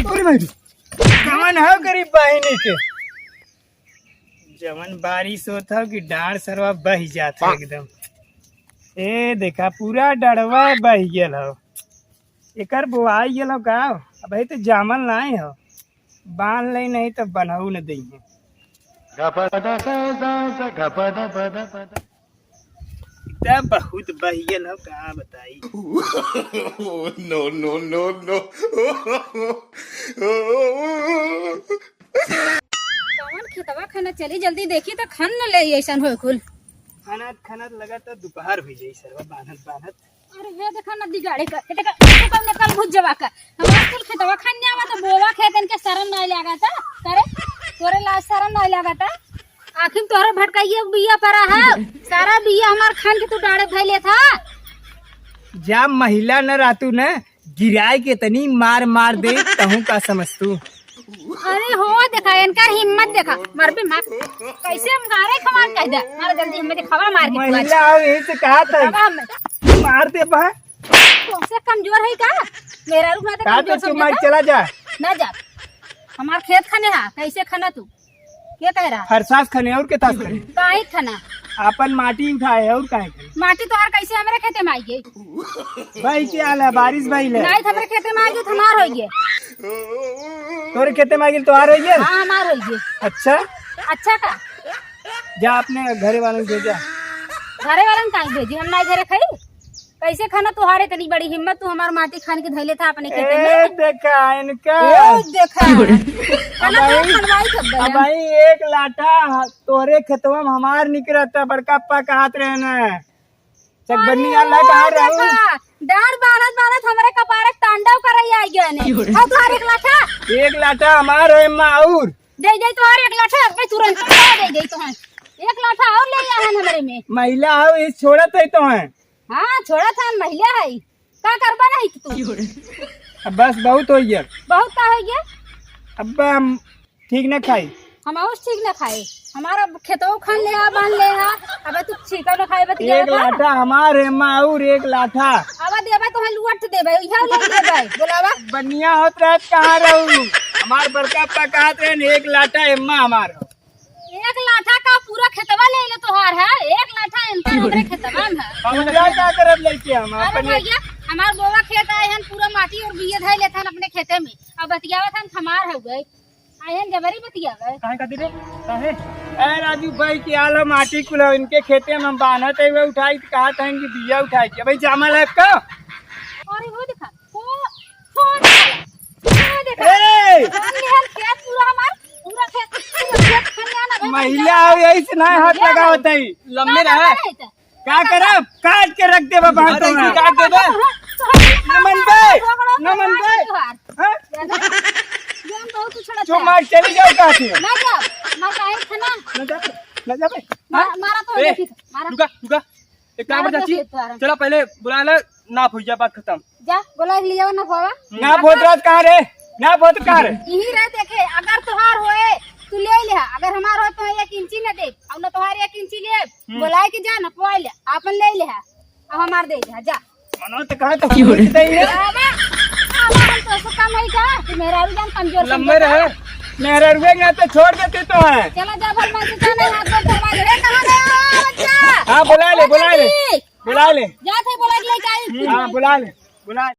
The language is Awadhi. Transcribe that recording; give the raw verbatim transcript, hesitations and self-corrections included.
अरे भाई, कौन हो गरीब बहिनी के? जवन बारिश होत हो कि डाँड़ सरवा बहि जात हो एकदम। ए देखा, पूरा डड़वा बहि गेल हो। एकर बोआई गेल हो का? अबही तो जामल नाहीं हो। बांध ले नहीं तो बनऊ न दइहें। तब बहुत बहियल हो, का बताई। No, no, no, no। कौन खेतवा खनत चली, जल्दी देखी तो खन न ले, ऐसन हो कुल। खनत खनत लगा तो दोपहर हो जाई सरवा, बांधत बांधत। अरे हे देखा नदी गाड़े का, हे देखा, हे देखा, निकल भुज जवा का। हमार कुल खेतवा खन जावा तो बोवा खेतन के शरम नहीं लगा था। करे, तोरे लाज शरम नहीं लगा था। आखिर तोहरे भटकाइए बिया परा है, सारा बिया हमार खान के तू डाड़े धइले था। जा महिला न रहतू न, गिराए के तनी मार मार दे, तहूँ का समझतू। अरे हो देखा, इनका हिम्मत देखा, मर भी मार। कैसे हम गारे खमान कह दे, मार जल्दी हिम्मत खवा मार के तू आज। महिला हो, यही से कहा था। खवा में। मार दे बा। तुमसे कमजोर है का? मेरा रुक ना तो का कमजोर तो समझे मार था? चला जा। ना जा। हमार खेत खने हा, कैसे खना तू? के कह रहा? हर सास खने और के तास खने? काहे खना? आपन माटी उठाए और काहे खने? माटी तोहार कैसे हमरे खेते में आई गई? भाई के आला, बारिश भाई ले। नहीं, हमरे खेते में आई गई, तो हमार होई गई। तोरे खेते में आई गई, तोहार होई गई? हाँ, हमार होई गई। अच्छा? अच्छा का? जा अपने घरे वालन के जा। घरे वालन काहे भेजी? हम नहीं घरे खाई। कैसे खाना तुहारे इतनी बड़ी हिम्मत, तू हमार माटी खान के धैले था अपने खेते ए, में? देखा इनका। ए, देखा। खाना तो अबही, खनवाई खब गया। अबही एक लाठा ह-, तोरे खेतवा में हमार निकरत, बड़का पा कहत रहे न। चकबन्नी अरे, वाला कहाँ ओ, रहू? देखा, डांड़ बांधत बांधत हमरे कपारे तांडव करई आई गए ने। क्यों रे? हाँ, तुहार एक लाठा। एक लाठा हमार है, माँ और। दे दे तुहार एक लाठा, अबे तुरंत दे दे तुहार। एक लाठा और ले आया है हमरे में। महिला हो, इस छोड़त है तो है। हाँ, छोड़ा था, महिला है। का करबा नहीं तू? अब बस बहुत होइ गया। बहुत का होइ गया? अब हम ठीक न खाई। हम और ठीक न खाए। हमारा खेतों खान ले आ, बांध ले आ। अबे तू ठीक न खाए, बतिया एक बता। लाठा हमार है, माँ, और एक लाठा। अब देबे तो हम लुअट देबे, इहा ले लेबे। बोलावा। बनिया होत रहत कहाँ रहू? हमार बड़का पा कहत रहे, एक लाठा एम्मा हमार हो। एक लाठा का पूरा खेतवा ले ले तोहार है, एक लाठा इनका हमरे खेतवा में है। पूरा का करब लेके हम अरे अपने भैया, हमार बोवा खेत आए हन, पूरा माटी और बिये धइ लेथन अपने खेते में। अब बतियावत हन हमार हो गए। आए हन जबरी बतियावे। काहे खातिर रे? काहे? ए राजू भाई, के आल हो माटी कुल हो, इनके खेते में हम बान्हत है, वे उठाई के कहत हैं कि बिया उठाई के। भाई जामल है का? अरे वो देखा, वो, वो देखा, वो देखा। ए! हम निहल खेत पूरा हमार, पूरा खेत, पूरा खेत खनियान है। महिला हो, यही से ना हाथ लगावत है। लम्बे रहे। का करब? काट के रख दे बाबा, अरे, हाथ में। काट दे बे। न मनबे, न मनबे। हाँ? जो हम बहुत उछड़त जो है। मार चली जाओ कहाँ से? ना जाओ, मार काहे खाना? ना जाबे, ना जाबे। मा-, मारा तो ए, देखी, मारा। रुका, रुका। एक काम कर मारा चाची, देखी तोरा। चला पहले बुला ले, नाप हो गया, बात खत्म। जा, बोला लिया ना बाबा। नाप होत रहत कहाँ रे? नाप होत कहाँ रे? यही रहे देखे, अगर तोहार होए, तू ले ले, अगर हमार होए तो एक इंची न दे, और न तोहार एक इंची ले, हम्म। बोलाए के जा, नपवाए ले, आपन ले ले, अब हमार दे दे, जा। मनो तो कहा तो क्यों रे? दे दे। बाबा, बाबा, हम तो ऐसा काम है क्या? तू मेहरारू जान कमजोर लम्बे समझता रहे। है। मेहरारू ना तो छोड़ देते तो है। चला जा, भल मन से जाना, हाथ पर दरवाजे, रे, कहाँ गया बच्चा? हाँ, बुला ले, बुला ले। चाची। बुला ले। जा थे, बुला के ले, चाची। हाँ, बुला ले, बुला ले।